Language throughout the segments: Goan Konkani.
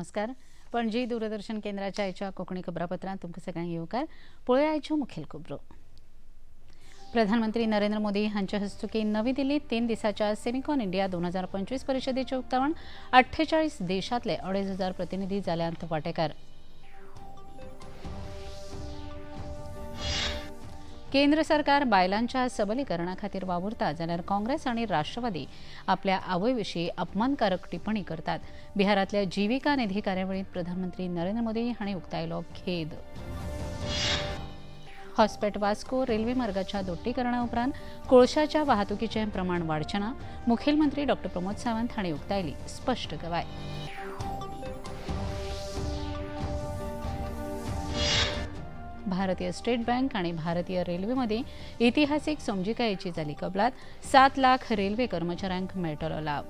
नमस्कार. पणजी दूरदर्शन केंद्राच्या आयच्या कोंकणी खबरापत्रांत तुमकां सगळ्यांक येवकार. पळोवया आयच्यो मुखेल खबरो. प्रधानमंत्री नरेंद्र मोदी हांचे हस्तुकीं नवी दिल्लीत 3 दिसांच्या सेमिकॉन इंडिया 2025 परिशदेचें उक्तावण. 48 देशांतले 2500 प्रतिनिधी जाल्यात वांटेकार. केंद्र सरकार बायलांच्या सबलीकरणा खातीर वावुरता जाल्यार काँग्रेस आनी राष्ट्रवादी आपल्या आवयविशीं अपमानकारक टिप्पणी करतात. बिहारांतल्या जीविका निधी कार्यावळींत प्रधानमंत्री नरेंद्र मोदी हांणी उक्तायलो खेद. हॉस्पेट वास्को रेल्वे मार्गाच्या दोट्टीकरणा उपरांत कोळशाच्या वाहतुकीचें प्रमाण वाडचें ना, मुखेलमंत्री डॉ प्रमोद सावंत हांणी उक्तायली स्पश्ट गवाय. भारतीय स्टेट बँक आणि भारतीय रेल्वेमध्ये ऐतिहासिक समजिकायेची जाली कबलात. 7 लाख रेल्वे कर्मचाऱ्यांक मेळटलो लाभ.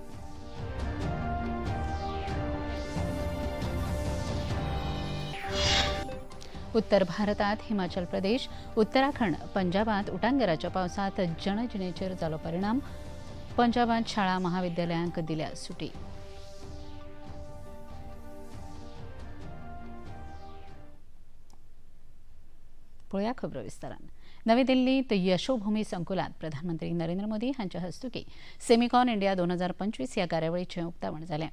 उत्तर भारतात हिमाचल प्रदेश, उत्तराखंड, पंजाबात उटांगराच्या पावसात जनजिणेचेर जालो परिणाम. पंजाबात शाळा महाविद्यालयांक दिल्या सुटी. पळोवया खबरो विस्तारान. नवी दिल्लीत यशोभूमी संकुलात प्रधानमंत्री नरेंद्र मोदी हांच्या हस्तुकीं सेमिकॉन इंडिया 2025 ह्या कार्यावळीचें उक्तावण जालें.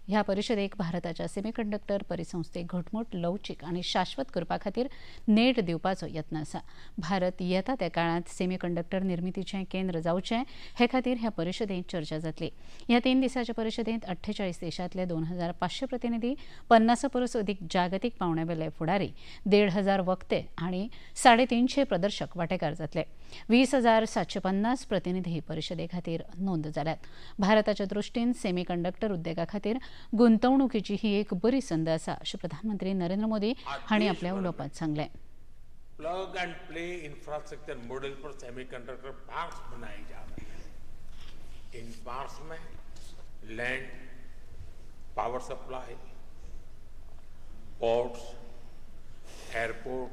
ह्या परिशदेक भारताच्या सेमीकंडक्टर परिसंस्थेक घटमूट, लवचीक आनी शाश्वत करपा खातीर नेट दिवपाचो यत्न आसा. भारत येता त्या काळांत सेमीकंडक्टर निर्मितीचें केंद्र जावचें हे खातीर ह्या परिशदेंत चर्चा जातली. ह्या 3 दिसांच्या परिशदेंत 48 देशांतले 2500 प्रतिनिधी, 50 परस अदीक जागतीक पावंड्यावेले फुडारी, 1500 वक्ते आनी 350 प्रदर्शक वांटेकार जातले. 20,750 प्रतिनिधी परिशदे खातीर नोंद जाल्यात. भारताच्या दृश्टीन सेमीकंडक्टर उद्देगा खातीर गुंतवणुकीची ही एक बरी संद आसा अशें प्रधानमंत्री नरेंद्र मोदी हांणी आपल्या उलोवपांत सांगलें. Plug and play infrastructure model पर सेमीकंडक्टर पार्क्स बनाए जा रहे हैं. इन पार्क्स में land, power supply, ports, airport,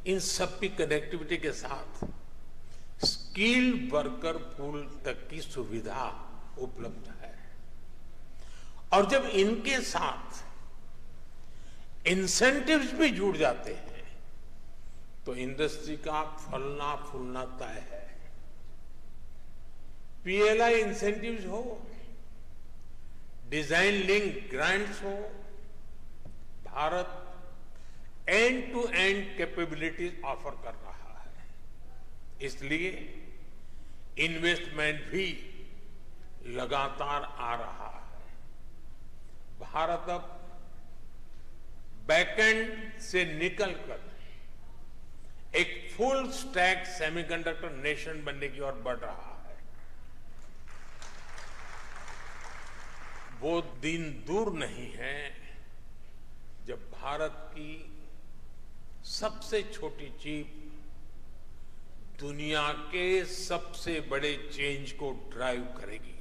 इन सब की कनेक्टिविटी के साथ स्किल्ड वर्कर पूल तक की सुविधा उपलब्ध है. और जब इनके साथ इंसेंटिव्स भी जुड़ जाते हैं तो इंडस्ट्री का फलना फूलना तय है. पीएलआई इंसेंटिव्स हो, डिजाइन लिंक ग्रांट्स हो, Bharat end to end capabilities offer कर रहा है. इसलिए इन्वेस्टमेंट भी लगातार आ रहा है. भारत अब बैकएंड से निकलकर एक फुल स्टैक सेमीकंडक्टर नेशन बनने की ओर बढ़ रहा है. वो दिन दूर नहीं है जब भारत की सबसे छोटी चिप दुनिया के सबसे बड़े चेंज को ड्राइव करेगी.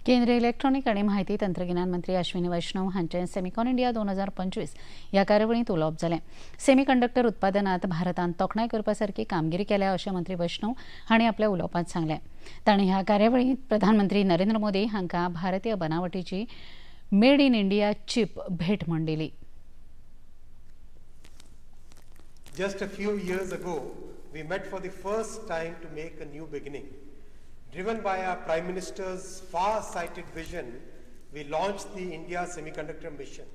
केंद्रीय इलेक्ट्रॉनिक आणि माहिती तंत्रगिन्यान मंत्री अश्विनी वैष्णव हांचे सेमिकॉन इंडिया 2025 ह्या कार्यावळींत उलोवप जालें. सेमीकंडक्टर उत्पादनात भारतान तोखणाय करपा सारकी कामगिरी केल्या अशें मंत्री वैष्णव हांणी आपल्या उलोवपांत सांगलें. तांणी ह्या कार्यावळींत प्रधानमंत्री नरेंद्र मोदी हांकां भारतीय बनावटीची मेड इन इंडिया चिप भेट म्हूण दिली. Just a few years ago, we met for the first time to make a new beginning. Driven by our Prime Minister's far-sighted vision, we launched the India Semiconductor Mission.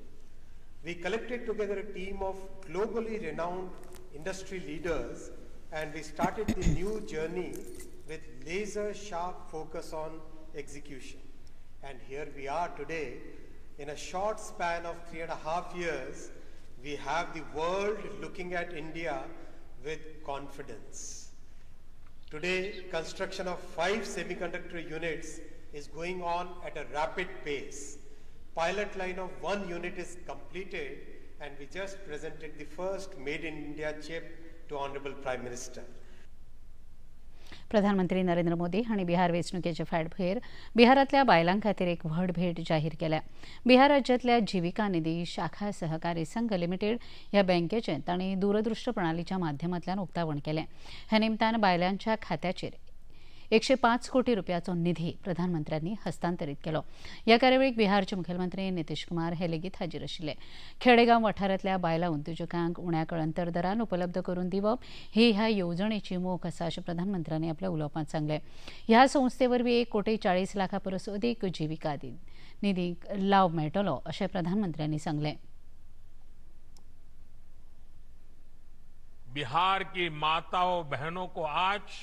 We collected together a team of globally renowned industry leaders and we started the new journey with laser-sharp focus on execution. And here we are today. In a short span of 3.5 years, we have the world looking at India with confidence. Today, construction of 5 semiconductor units is going on at a rapid pace. Pilot line of 1 unit is completed and we just presented the first Made in India chip to Honorable Prime Minister. प्रधानमंत्री नरेंद्र मोदी हांणी बिहार वेंचणुकेचे फाटभुंयेर बिहारांतल्या बायलां खातीर एक व्हड भेट जाहीर केल्या. बिहार राज्यांतल्या जीविका निधी शाखा सहकारी संघ लिमिटेड ह्या बँकेचें तांणी दूरदृश्य प्रणालीच्या माध्यमांतल्यान उक्तावण केलें. ह्या निमतान बायलांच्या खात्याचेर 105 कोटी रुपयाचो निधी प्रधानमंत्र्यांनी हस्तांतरीत केलो. ह्या कार्यावळीक बिहारचे मुखेलमंत्री नितीश कुमार हे लेगीत हाजीर आशिल्ले. खेडेगांव वाठारांतल्या बायलां उद्योजकांक उण्या कळंतर दरान उपलब्ध करून दिवप ही ह्या येवजणेची मोख आसा अशें प्रधानमंत्र्यांनी आपल्या उलोवपांत सांगलें. ह्या संस्थे वरवीं 1,40,00,000 परस अदीक जिविका निधीक लाव मेळटलो अशें प्रधानमंत्र्यांनी सांगलें. बिहार की माताओं बहनों को आज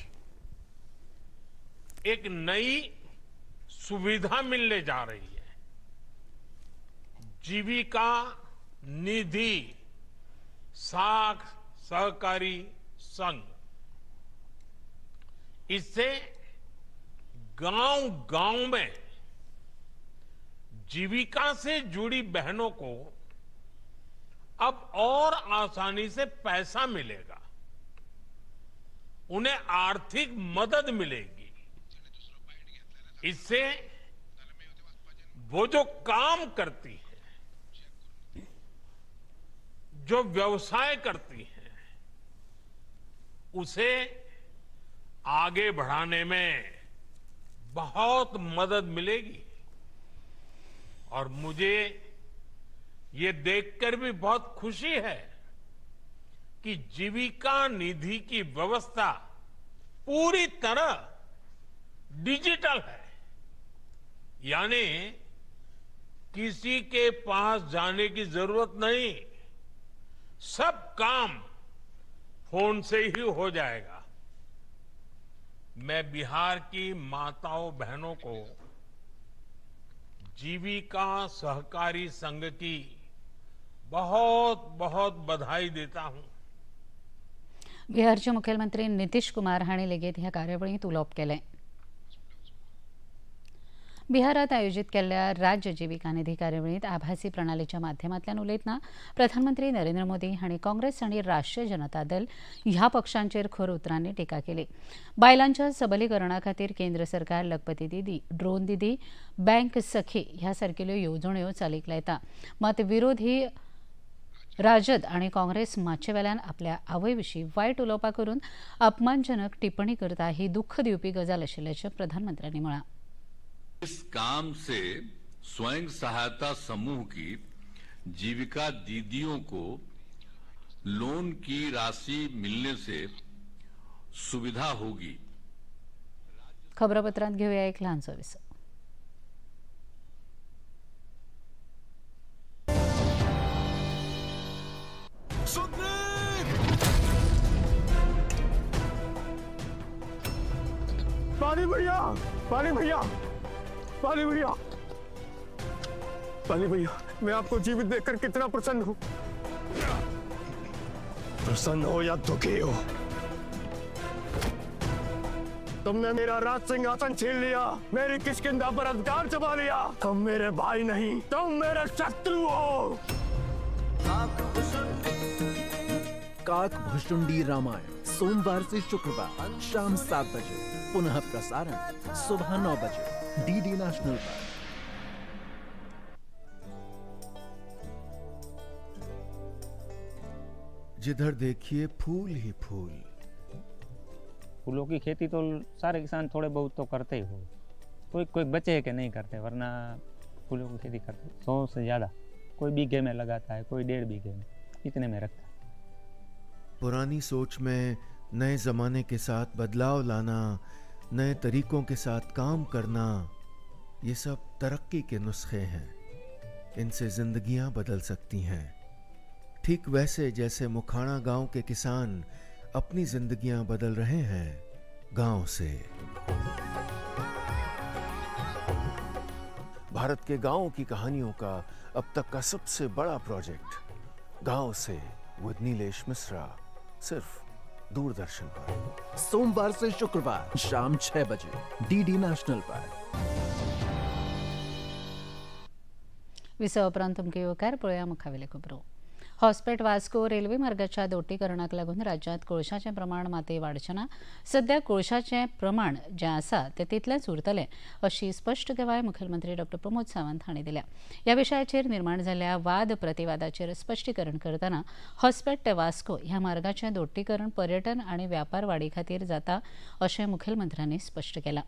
एक नई सुविधा मिलने जा रही है. जीविका निधि साख सहकारी संघ, इससे गांव-गांव में जीविका से जुड़ी बहनों को अब और आसानी से पैसा मिलेगा, उन्हें आर्थिक मदद मिलेगी. इससे वो जो काम करती है, जो व्यवसाय करती है, उसे आगे बढ़ाने में बहुत मदद मिलेगी. और मुझे ये देखकर भी बहुत खुशी है कि जीविका निधि की व्यवस्था पूरी तरह डिजिटल है, यानी किसी के पास जाने की जरूरत नहीं, सब काम फोन से ही हो जाएगा. मैं बिहार की माताओं बहनों को जीविका सहकारी संघ की बहुत बहुत बधाई देता हूं. बिहारचे मुख्यमंत्री नितीश कुमार हांणी लेगीत ह्या कार्यावळींत उलोवप केलें. बिहारात आयोजित केल्ल्या राज्य जीविका निधी कार्यावळींत आभासी प्रणालीच्या माध्यमांतल्यान उलयतना प्रधानमंत्री नरेंद्र मोदी हांणी काँग्रेस आनी राष्ट्रीय जनता दल ह्या पक्षांचेर खर उतरांनी टिका केली. बायलांच्या सबलीकरणा खातीर केंद्र सरकार लखपती दिदी, ड्रोन दिदी, बँक सखी ह्या सारकेल्यो येवजण्यो चालीक लायता. मात विरोधी राजद आनी काँग्रेस मातशे वेल्यान आपल्या आवय विशीं वायट उलोवपां करून अपमानजनक टिप्पणी करता ही दुःख दिवपी गजाल आशिल्ल्याचें प्रधानमंत्र्यांनी म्हळां. इस काम से स्वयं सहायता समूह की जीविका दीदियों को लोन की राशि मिलने से सुविधा होगी. खबरपत्रांत घेऊया एक लहानसो विसव. पानी भैया, पानी भैया, पानी भैया, पानी भैया, मैं आपको जीवित देखकर कितना प्रसन्न हूं. प्रसन्न हो या दुखी हो, तुमने मेरा राज सिंहासन छीन लिया, मेरी किष्किंधा पर अधिकार जमा लिया. तुम मेरे भाई नहीं, तुम मेरे शत्रु हो. काक भुशुंडी रामायण सोमवार से शुक्रवार शाम 7 बजे, पुनः प्रसारण सुबह 9 बजे डीडी नेशनल पर. जिधर देखिए फूल ही फूल. फूलों की खेती तो सारे किसान थोड़े बहुत तो करते ही हो, कोई कोई बचे के नहीं करते, वरना फूलों की खेती करते 100 से ज़्यादा. कोई बीघे में लगाता है, कोई 1.5 बीघे में, इतने में रखता है. पुरानी सोच में नए ज़माने के साथ बदलाव लाना, नए तरीकों के साथ काम करना, ये सब तरक्की के नुस्खे हैं. इनसे जिंदगियां बदल सकती हैं. ठीक वैसे जैसे मुखाणा गांव के किसान अपनी जिंदगियां बदल रहे हैं गांव से. भारत के गांवों की कहानियों का अब तक का सबसे बड़ा प्रोजेक्ट गांव से विद नीलेश मिश्रा, सिर्फ दूरदर्शन पर, सोमवार से शुक्रवार शाम 6 बजे डीडी नेशनल पर. विसव उपरांत तुमकां येवकार. पळोवया मुखावेले खबरो. हॉस्पेट वास्को रेल्वे मार्गाच्या दोट्टीकरणाक लागून राज्यांत कोळशाचें प्रमाण मातय वाडचें ना. सध्या कोळशाचें प्रमाण जें आसा तें तितलेंच उरतलें अशी स्पश्ट गवाय मुखेलमंत्री डॉ प्रमोद सावंत हांणी दिल्या. ह्या विशयाचेर निर्माण जाल्ल्या वाद प्रतिवादाचेर स्पश्टीकरण करतना हॉस्पेट ते वास्को ह्या मार्गाचें दोट्टीकरण पर्यटन आनी व्यापार वाडी खातीर जाता अशें मुखेलमंत्र्यांनी स्पश्ट केलां.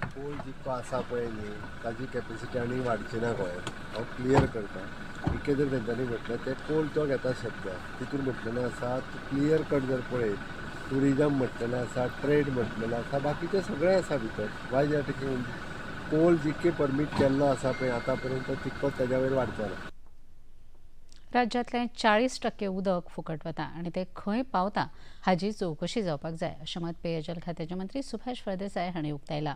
कोल जितको आसा पळय न्ही ताजी कॅपेसिटी आनी वाडची ना गोंयांत, हांव क्लियर करता. इतकें जर तेंच्यांनी म्हटलें तें कोल तो घेता सद्या तितून म्हटलेलें आसा क्लियर कट जर पळयत ट्युरिजम म्हटलेलें आसा, ट्रेड म्हटलेलें आसा, बाकीचें सगळें आसा भितर. वाय जे टेकींग कोल जितके परमीट केल्लो आसा पळय आतां पर्यंत तितकोच तेज्या वयर वाडचो ना. राज्यांतलें 40% उदक फुकट वता आनी तें खंय पावता हाजी चवकशी जावपाक जाय अशें मत पेयजल खात्याचे मंत्री सुभाष फळदेसाय हांणी उक्तायलां.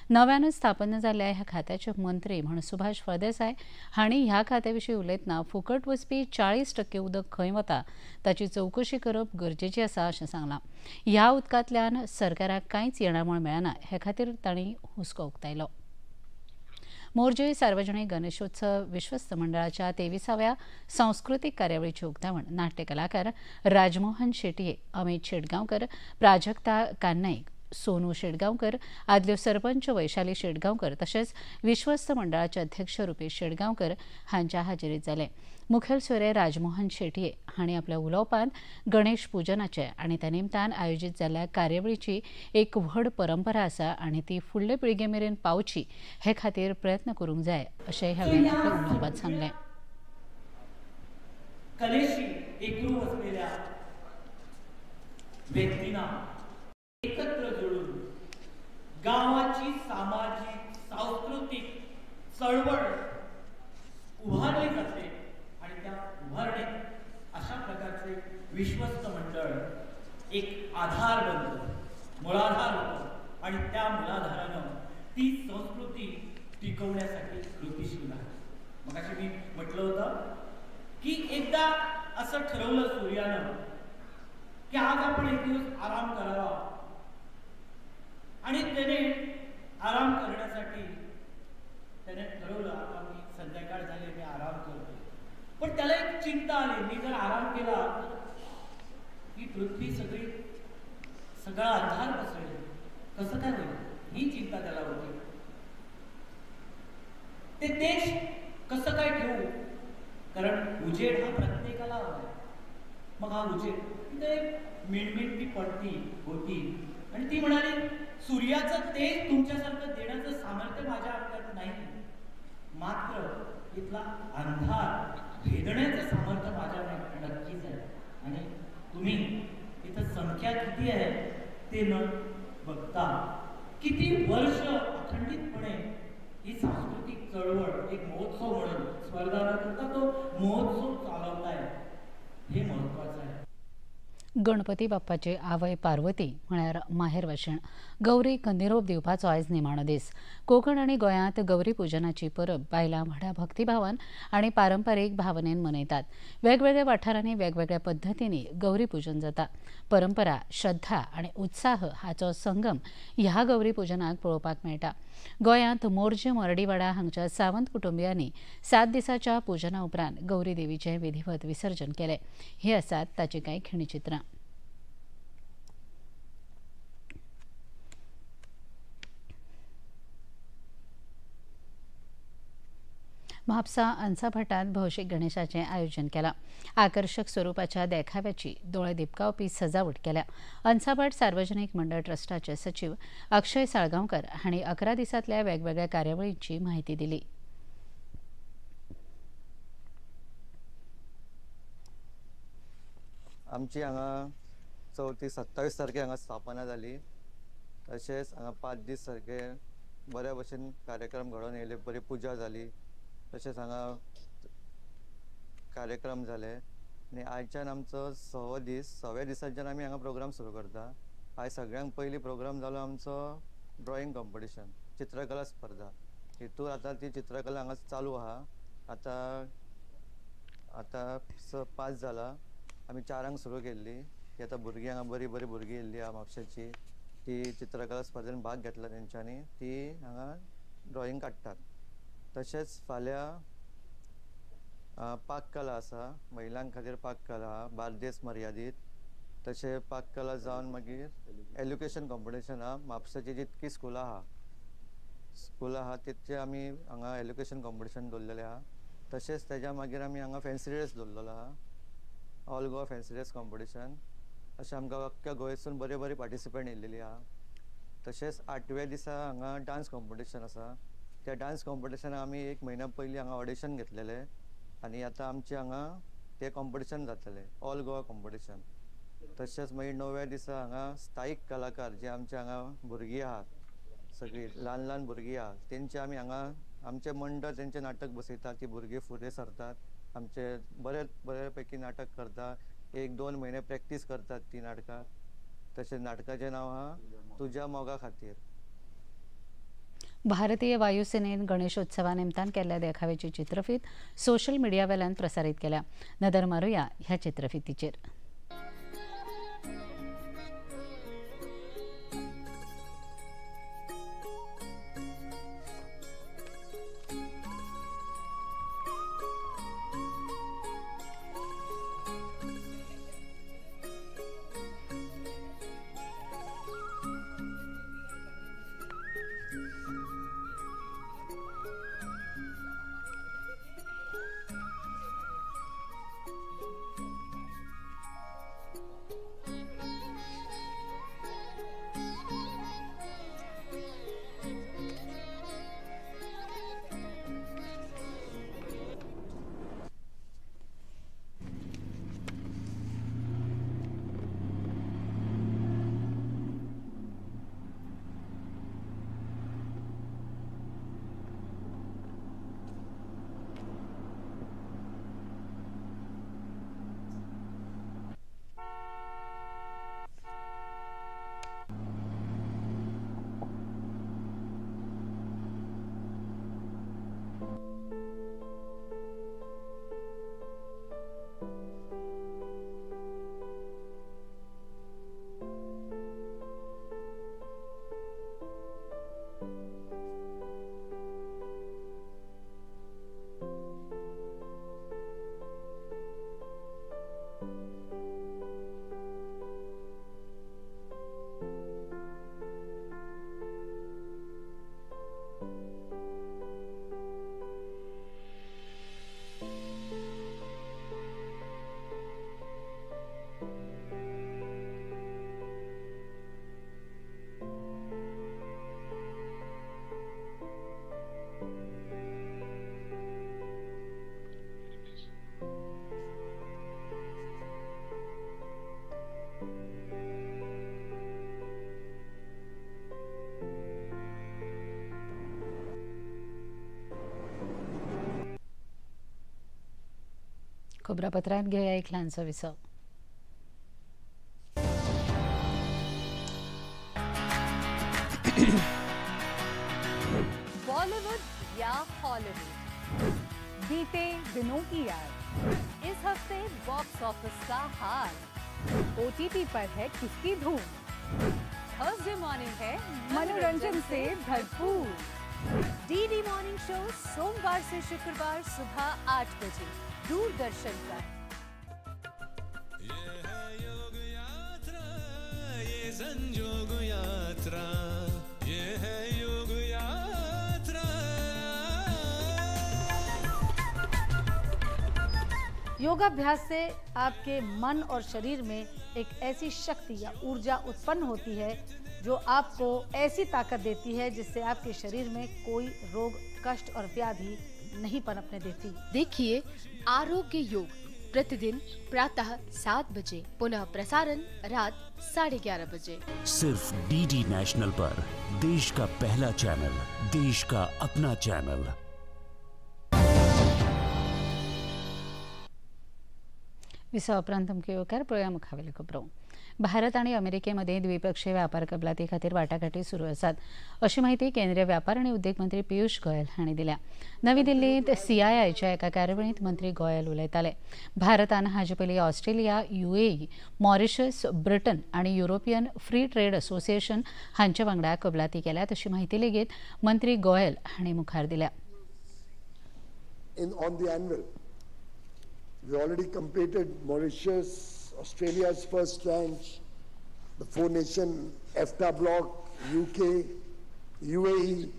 नव्यान स्थापन जाल्ल्या ह्या खात्याचे मंत्री म्हूण सुभाष फळदेसाय हांणी ह्या खात्या विशीं उलयतना फुकट वचपी 40% उदक खंय वता ताची चवकशी करप गरजेची आसा अशें सांगलां. ह्या उदकांतल्यान सरकाराक कांयच येणावळ मेळना हे खातीर तांणी हुस्को उक्तायलो. मोरजे सार्वजनिक गणेशोत्सव विश्वस्त मंडळाच्या 23व्या सांस्कृतिक कार्यावळीचे उक्तावण नाट्य कलाकार राजमोहन शेटये, अमित शेटगांवकर, प्राजक्ता कान्नाईक, सोनू शेटगांवकर, आदल्यो सरपंच वैशाली शेटगांवकर तशेंच विश्वस्त मंडळाचे अध्यक्ष रुपेश शेटगांवकर हांच्या हाजेरीत जाले. मुखेल सोयरे राजमोहन शेटये हांणी आपल्या उलोवपांत गणेश पुजनाचे आनी त्या निमतान आयोजीत जाल्ल्या कार्यावळीची एक व्हड परंपरा आसा आनी ती फुडले पिळगे मेरेन पावची हे खातीर प्रयत्न करूंक जाय अशें ह्या वेळार आपल्या उलोवपांत सांगलें. कलेशी एकरूप असलेल्या व्यक्तींना एकत्र जोडून गावाची सामाजिक सांस्कृतिक चळवळ उभारली जाते आणि त्या उभारणीत अशा प्रकारचे विश्वस्त मंडळ एक आधार बनतो, मुळाधार होतो आणि त्या मुळाधारानं ती संस्कृती टिकवण्यासाठी कृतीशील आहे. मगाशी मी म्हटलं होतं की एकदा असं ठरवलं सूर्यानं की आज आपण एक दिवस आराम करावा आणि त्याने आराम करण्यासाठी त्याने ठरवलं आता मी संध्याकाळ झाली मी आराम करतो. पण त्याला एक चिंता आली, मी जर आराम केला तर ही पृथ्वी सगळी सगळा अंधार पसरेल, कसं काय होईल ही चिंता त्याला होती. ते तेज कसं काय ठेवू, कारण उजेड हा प्रत्येकाला हवा. मग हा उजेड तिथे मिणमिणती पडती होती आणि ती म्हणाली सूर्याचं तेज तुमच्यासारखं देण्याचं सामर्थ्य माझ्या अंगात नाही, मात्र इथला अंधार भेदण्याचं सामर्थ्य माझ्या नक्कीच आहे. आणि तुम्ही इथं संख्या किती आहे ते न बघता किती वर्ष अखंडितपणे ही सांस्कृतिक चळवळ एक महोत्सव म्हणून स्पर्धा न करता तो महोत्सव चालवताय हे महत्वाचं आहे. गणपती बाप्पाची आवय पार्वती म्हळ्यार माहेर वाशीण गौरीक निरोप दिवपाचो आयज निमाणो दीस. कोकण आनी गोंयांत गौरी पुजनाची परब बायलां व्हडा भक्तिभावान आनी पारंपारीक भावनेन मनयतात. वेगवेगळ्या वाठारांनी वेगवेगळ्या पद्दतींनी गौरी पुजन जाता. परंपरा, श्रद्धा आनी उत्साह हाचो संगम ह्या गौरी पुजनाक पळोवपाक मेळटा. गोंयांत मोरजे मर्डीवाडा हांगच्या सावंत कुटुंबियांनी 7 दिसाच्या पुजना उपरांत गौरी देवीचें विधिवत विसर्जन केलें. ही आसात ताची कांय खिणचित्रां. म्हापसा अंसाभाटात भौशीक गणेशाचें आयोजन केलां. आकर्शक स्वरुपाच्या देखाव्याची दोळे दिपकावपी सजावट केल्या. अंसाभाट सार्वजनिक मंडळ ट्रस्टाचे सचिव अक्षय साळगांवकर हांणी 11 दिसांतल्या वेगवेगळ्या कार्यावळींची म्हायती दिली. आमची हांगा चवथी 27 तारखे हांगा स्थापना जाली. तशेंच हांगा 5 दीस सारके बऱ्या भशेन कार्यक्रम घडोवन येयले, बरी पुजा जाली, तशेंच हांगा कार्यक्रम जाले आनी आयच्यान आमचो 6वो दीस, 6व्या दिसाच्यान आमी हांगा प्रोग्राम सुरू करता. आयज सगळ्यांत पयलीं प्रोग्राम जालो आमचो ड्रॉइंग कॉम्पिटिशन, चित्रकला स्पर्धा. हितून आतां ती चित्रकला हांगा चालू आहा. आतां आतां 5 जाला, आमी 4 सुरू केल्ली. ती आतां भुरगीं हांगा बरीं बरीं भुरगीं येयल्ली आहा म्हापशेची, ती चित्रकला स्पर्धेन भाग घेतला तेंच्यांनी, ती हांगा ड्रॉइंग काडटात. तशेंच फाल्यां पाककला आसा, महिलां खातीर पाककला आहा, बार्देस मर्यादीत. तशें पाककला जावन मागीर एज्युकेशन कॉम्पिटिशन आहा. म्हापशाची जितकी स्कुलां आहा तितके आमी हांगा एज्युकेशन कॉम्पिटिशन दवरलेलें आहा. तशेंच तेज्या मागीर आमी हांगा फॅन्सी ड्रेस दवरलेलो आहा, all Goa fancy dress competition. अशें आमकां अख्ख्या गोंयसून बरे बरे पार्टिसिपंट येयल्लेली आहा. तशेंच 8व्या दिसा हांगा डांस कॉम्पिटिशन आसा. त्या डांस कॉम्पिटिशनाक आमी 1 म्हयन्या पयलीं हांगा ऑडिशन घेतलेलें आनी आतां आमचें हांगा तें कॉम्पिटिशन जातलें, ऑल गोवा कॉम्पिटिशन. तशेंच मागीर 9व्या दिसा हांगा स्थायीक कलाकार जे आमचे हांगा भुरगीं आहात, सगळीं ल्हान ल्हान भुरगीं आहात, तेंचे आमी हांगा आमचें मंडळ तेंचें नाटक बसयता. ती भुरगीं फुडें सरतात, आमचे बरे बरे पैकी नाटक करता, 1-2 म्हयने प्रॅक्टीस करतात ती नाटकां. तशें नाटकाचें नांव आहा तुज्या मोगा खातीर. भारतीय वायुसेनेन गणेशोत्सवा निमतान केल्ल्या देखाव्याची चित्रफीत सोशल मिडिया वेल्यान प्रसारीत केल्या. नदर मारुया ह्या चित्रफितीचेर. खबरापत्रांत घेवया एक ल्हानसो विसव. बॉलीवुड या हॉलीवुड, बीते दिनों की याद, इस हफ्ते बॉक्स ऑफिस का हाल, ओटीटी पर है किसकी धूम, थर्सडे मॉर्निंग है मनोरंजन से भरपूर, डीडी मॉर्निंग शो सोमवार से शुक्रवार सुबह 8 बजे दूरदर्शन पर। ये है योग यात्रा, ये संजोग यात्रा, ये है योग यात्रा। योगाभ्यास से आपके मन और शरीर में एक ऐसी शक्ति या ऊर्जा उत्पन्न होती है जो आपको ऐसी ताकत देती है जिससे आपके शरीर में कोई रोग, कष्ट और व्याधि नहीं पनपने देती। देखिए आरोग्य योग प्रतिदिन प्रातः 7 बजे, पुनः प्रसारण रात 11:30 बजे, सिर्फ डीडी नेशनल पर। देश का पहला चैनल, देश का अपना चैनल। विसवा उपरांत तुमकां येवकार पळोवया मुखावेल्यो खबरो. भारत आनी अमेरिकेमध्ये द्विपक्षीय व्यापार कबलाती खातीर वाटाघाटी सुरू आसात अशी माहिती केंद्रीय व्यापार आनी उद्देग मंत्री पियुष गोयल हांणी दिल्या. नवी दिल्लींत सीआयआयच्या एका कार्यावळींत मंत्री गोयल उलयताले. भारतान हाजे पयलीं ऑस्ट्रेलिया, युएई, मॉरिशस, ब्रिटन आनी युरोपियन फ्री ट्रेड असोसिएशन हांचे वांगडा कबलाती केल्यात अशी माहिती लेगीत मंत्री गोयल हांणी मुखार दिल्या. On the anvil. We already completed Mauritius, Australia's first tranche, the 4-nation EFTA bloc, UK, UAE.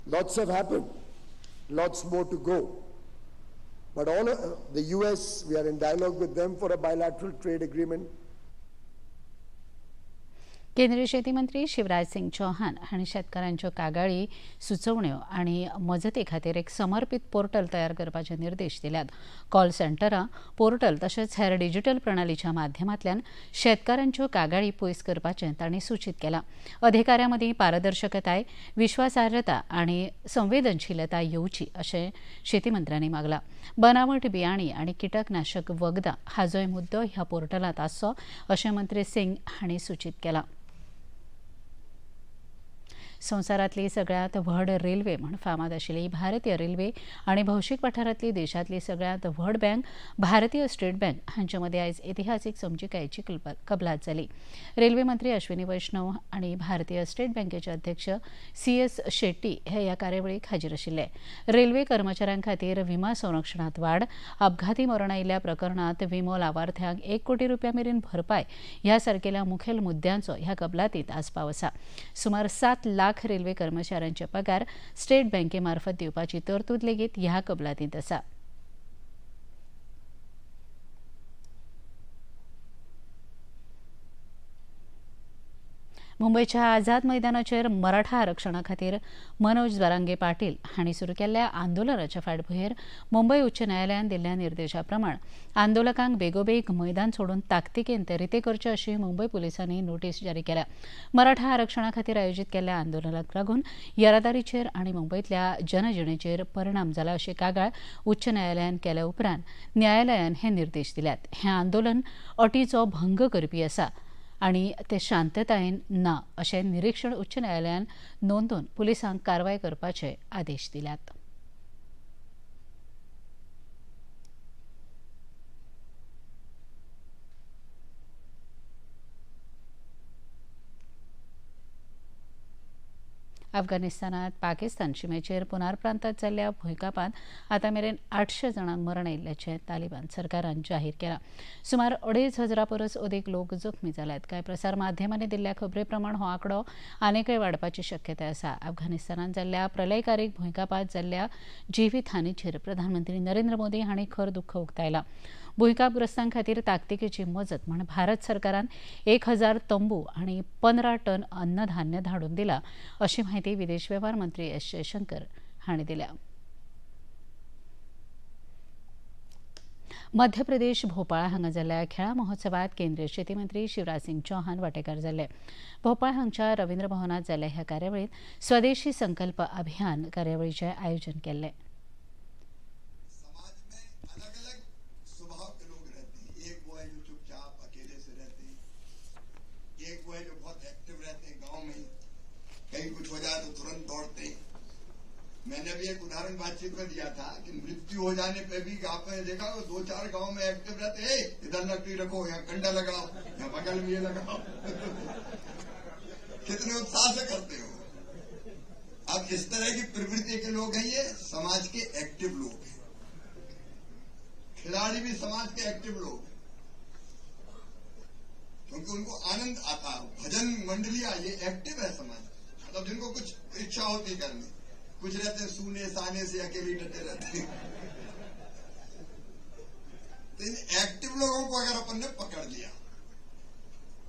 Lots have happened, lots more to go. But all the US, we are in dialogue with them for a bilateral trade agreement. केंद्रीय शेती मंत्री शिवराज सिंग चौहान हांणी शेतकारांच्यो कागाळी सुचोवण्यो आनी मजती खातीर एक समर्पित पोर्टल तयार करपाचे निर्देश दिल्यात. कॉल सेंटरां, पोर्टल तशेंच हेर डिजिटल प्रणालीच्या माध्यमांतल्यान शेतकारांच्यो कागाळी पयस करपाचें तांणी सूचीत केलां. अधिकाऱ्यां मदीं पारदर्शकताय, विश्वासार्हता आनी संवेदनशीलता येवची अशें शेती मंत्र्यांनी मागलां. बनावट बियाणी आनी किटकनाशक वखदां हाचोय मुद्दो ह्या पोर्टलांत आसचो अशें मंत्री सिंग हांणी सूचीत केलां. संवसारांतली सगळ्यांत व्हड रेल्वे म्हूण फामाद आशिल्ली भारतीय रेल्वे आनी भौशीक वाठारांतली देशांतली सगळ्यांत व्हड बँक भारतीय स्टेट बँक हांचे मदीं आयज इतिहासीक समजिकायेची कबलात जाली. रेल्वे मंत्री अश्विनी वैष्णव आनी भारतीय स्टेट बँकेचे अध्यक्ष CS Shetty हे ह्या कार्यावळीक हाजीर आशिल्ले. रेल्वे कर्मचाऱ्यां खातीर विमा संरक्षणांत वाड, अपघाती मरण आयिल्ल्या प्रकरणांत विमो लावार्थ्यांक 1 कोटी रुपया मेरेन भरपाय ह्या सारकेल्या मुखेल मुद्द्यांचो ह्या कबलातींत आस्पाव आसा. सुमार 7 लाख रेल्वे कर्मचाऱ्यांचे पगार स्टेट बँकेमार्फत दिवपाची तरतूद लेगीत ह्या कबलातींत आसा. मुंबयच्या आझाद मैदानाचेर मराठा आरक्षणा खातीर मनोज जरांगे पाटील हांणी सुरू केल्ल्या आंदोलनाच्या फाटभुंयेर मुंबय उच्च न्यायालयान दिल्ल्या निर्देशा प्रमाण आंदोलकांक बेगोबेग मैदान सोडून ताकतिकेन ते रिते करचे अशी मुंबय पुलिसांनी नोटीस जारी केल्या. मराठा आरक्षणा खातीर आयोजीत केल्ल्या आंदोलनाक लागून येरादारीचेर आनी मुंबयतल्या जनजिणेचेर परिणाम जाला अशी कागाळ उच्च न्यायालयान केल्या उपरांत न्यायालयान हे निर्देश दिल्यात. हें आंदोलन अटीचो भंग करपी आसा आनी ते शांततायेन ना अशें निरीक्षण उच्च न्यायालयान नोंदोवन पुलिसांक कारवाय करपाचे आदेश दिल्यात. अफगाणिस्तानात पाकिस्तान शिमेचेर पुनर्प्रांतात जाल्ल्या भुंयकांपांत आतां मेरेन 800 जाणांक मरण आयिल्ल्याचें तालिबान सरकारान जाहीर केलां. सुमार 2500 परस अदीक लोक जखमी जाल्यात. कांय प्रसार माध्यमांनी दिल्ल्या खबरे प्रमाण हो आंकडो आनीकय वाडपाची शक्यताय आसा. अफगाणिस्तानात जाल्ल्या प्रलयकारीक भुंयकांपांत जाल्ल्या जिवीतहानीचेर प्रधानमंत्री नरेंद्र मोदी हांणी खर दुख्ख उक्तायलां. भुंयकांपग्रस्तां खातीर ताकतिकेची मजत म्हूण भारत सरकारान 1000 तंबू आनी 15 टन अन्नधान्य धाडून दिलां अशी माहिती विदेश वेव्हार मंत्री एस जयशंकर हांणी दिल्या. मध्य प्रदेश भोपाळ हांगा जाल्ल्या खेळां महोत्सवात केंद्रीय शेती मंत्री शिवराज सिंग चौहान वांटेकार जाल्ले. भोपाळ हांगच्या रवींद्र भवनात जाल्ल्या ह्या कार्यावळींत स्वदेशी संकल्प अभियान कार्यावळीचें आयोजन केल्लें. कहीं कुछ हो जाए तो तुरंत दौड़ते हैं. मैंने भी एक उदाहरण बातचीत में दिया था कि मृत्यु हो जाने पे भी आपने देखा वो 2-4 गांव में एक्टिव रहते हैं. इधर लकड़ी रखो, यहाँ कंडा लगाओ, यहाँ बगल में ये लगाओ. कितने उत्साह से करते हो. अब इस तरह की प्रवृत्ति के लोग हैं, ये समाज के एक्टिव लोग हैं. खिलाड़ी भी समाज के एक्टिव लोग हैं क्योंकि उनको आनंद आता है. भजन मंडलियां ये एक्टिव है समाज, मतलब जिनको कुछ इच्छा होती करने, कुछ रहते हैं सूने साने से अकेले डटे रहते हैं. तो इन एक्टिव लोगों को अगर अपन ने पकड़ लिया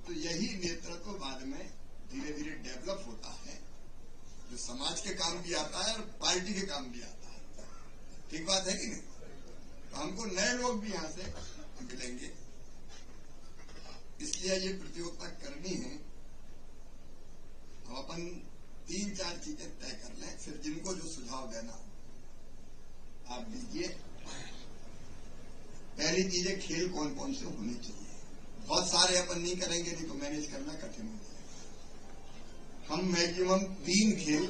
तो यही नेतृत्व बाद में धीरे धीरे डेवलप होता है, जो समाज के काम भी आता है और पार्टी के काम भी आता है. ठीक बात है कि नहीं? तो हमको नए लोग भी यहां से मिलेंगे, इसलिए ये प्रतियोगिता करनी है. अब अपन 3-4 चीजें तय कर लें, फिर जिनको जो सुझाव देना आप दीजिए. पहली चीज है खेल कौन कौन से होने चाहिए. बहुत सारे अपन नहीं करेंगे, नहीं तो मैनेज करना कठिन हो जाएगा. हम मैक्सिमम 3 खेल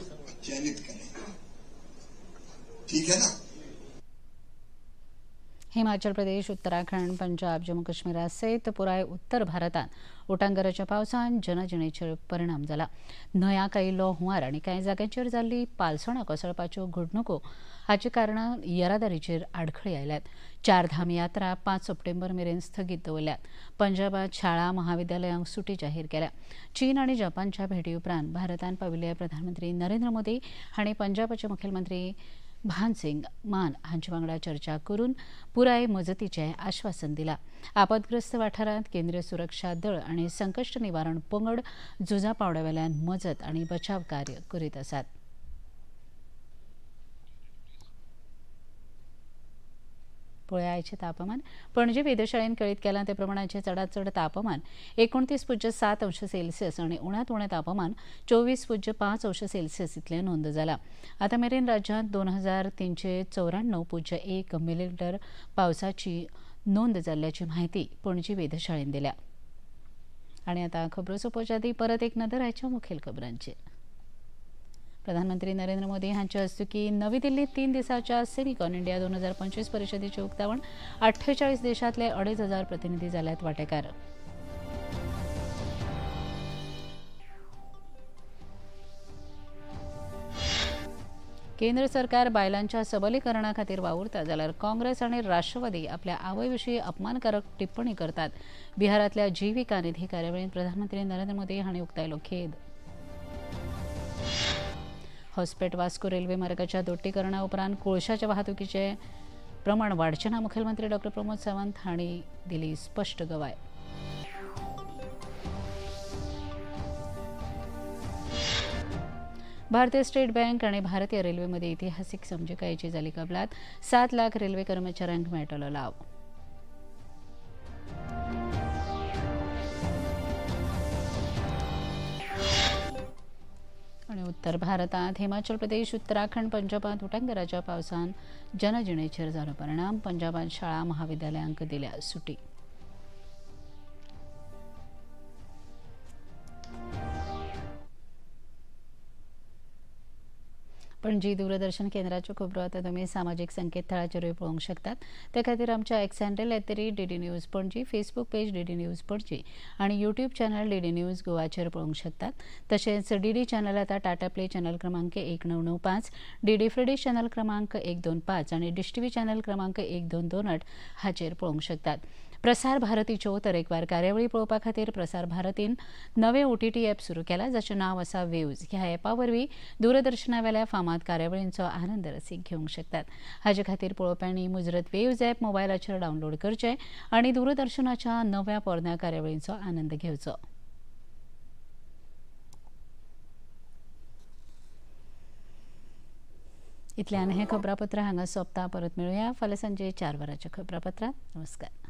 चयनित करेंगे, ठीक है ना? हिमाचल प्रदेश, उत्तराखंड, पंजाब, जम्मू काश्मीरा सयत पुराय उत्तर भारतांत उटांगराच्या पावसान जनजिणेचेर परिणाम जाला. न्हंयांक आयिल्लो हुंवार आनी कांय जाग्यांचेर जाल्ली पालसणां कोसळपाच्यो घडणुको हाचे कारणान येरादारीचेर आडखळी आयल्यात. चारधाम यात्रा 5 सप्टेंबर मेरेन स्थगीत दवरल्यात. पंजाबात शाळा महाविद्यालयांक सुटी जाहीर केल्या. चीन आनी जपानच्या भेटी उपरांत भारतान पाविल्ले प्रधानमंत्री नरेंद्र मोदी हांणी पंजाबाचे मुखेलमंत्री भान सिंग मान हांचे वांगडा चर्चा करून पुराय मजतीचें आश्वासन दिलां. आपदग्रस्त वाठारांत केंद्रीय सुरक्षा दळ आनी संकश्ट निवारण पंगड झुजा पावंड्यावेल्यान मजत आनी बचाव कार्य करीत आसात. पळया आयचें तापमान. पणजे वेधशाळेन कळीत केलां ते प्रमाणाचें चडांत चड तापमान 29.7 अंश सेल्सियस आनी उण्यांत उणें तापमान 24.5 अंश सेल्सियस इतलें नोंद जालां. आतां मेरेन राज्यांत 2394.1 मिलीमीटर पावसाची नोंद जाल्ल्याची म्हायती पणजी वेधशाळेन दिल्या. आनी आतां खबरो सोंपोवच्या आदीं परत एक नदर आयच्या मुखेल खबरांचेर. प्रधानमंत्री नरेंद्र मोदी हांच्या हस्तुकीं नवी दिल्लीत 3 दिसांच्या सेमिकॉन इंडिया 2025 परिषदेचें उक्तावण. 48 देशांतले 2500 प्रतिनिधी जाल्यात वांटेकार. केंद्र सरकार बायलांच्या सबलीकरणा खातीर वावुरता जाल्यार काँग्रेस आनी राष्ट्रवादी आपल्या आवय विशीं अपमानकारक टिप्पणी करतात. बिहारांतल्या जीविका निधी कार्यावळींत प्रधानमंत्री नरेंद्र मोदी हांणी उक्तायलो खेद. हॉस्पेट वास्को रेल्वे मार्गाच्या दोट्टीकरणा उपरांत कोळशाच्या वाहतुकीचे प्रमाण वाडचें ना, मुखेलमंत्री डॉ प्रमोद सावंत हांणी दिली स्पश्ट गवाय. भारतीय स्टेट बँक आनी भारतीय रेल्वे मदीं इतिहासीक समजिकायेची जाली कबलात. 7 लाख रेल्वे कर्मचाऱ्यांक मेळटलो लाव. आनी उत्तर भारतांत हिमाचल प्रदेश, उत्तराखंड, पंजाबांत उटांगराच्या पावसान जनजिणेचेर जालो परिणाम. पंजाबांत शाळा महाविद्यालयांक दिल्या सुटी. पणजी दूरदर्शन केंद्राच्यो खबरो आतां तुमी सामाजीक संकेतथळाचेरूय पळोवंक शकतात. ते खातीर आमच्या X handle @DD News Panaji, Facebook page DD News Panaji आनी यूट्यूब चॅनल DD news गोवाचेर पळोवंक शकतात. तशेंच DD channel आतां टाटा प्ले चॅनल क्रमांक 1995, DD फ्रेडीश चॅनल क्रमांक 125 आनी डिश टीव्ही चॅनल क्रमांक 1228 हाचेर पळोवंक शकतात. प्रसार भारतीच्यो तरेकवार कार्यावळी पळोवपा खातीर प्रसार भारतीन नवे OTT app सुरू केला, जाचें नांव आसा वेव्ज. ह्या ॲपा वरवीं दूरदर्शनावेल्या फामाद कार्यावळींचो आनंद रसीक घेवंक शकतात. हाजे खातीर पळोवप्यांनी मुजरत वेव्ज ॲप मोबायलाचेर डावनलोड करचें आनी दूरदर्शनाच्या नव्या पोरण्या कार्यावळींचो आनंद घेवचो. इतल्यान हें खबरापत्र हांगा सोंपता. परत मेळुया फाल्यां सांजे 4 वरांच्या खबरापत्रांत. नमस्कार.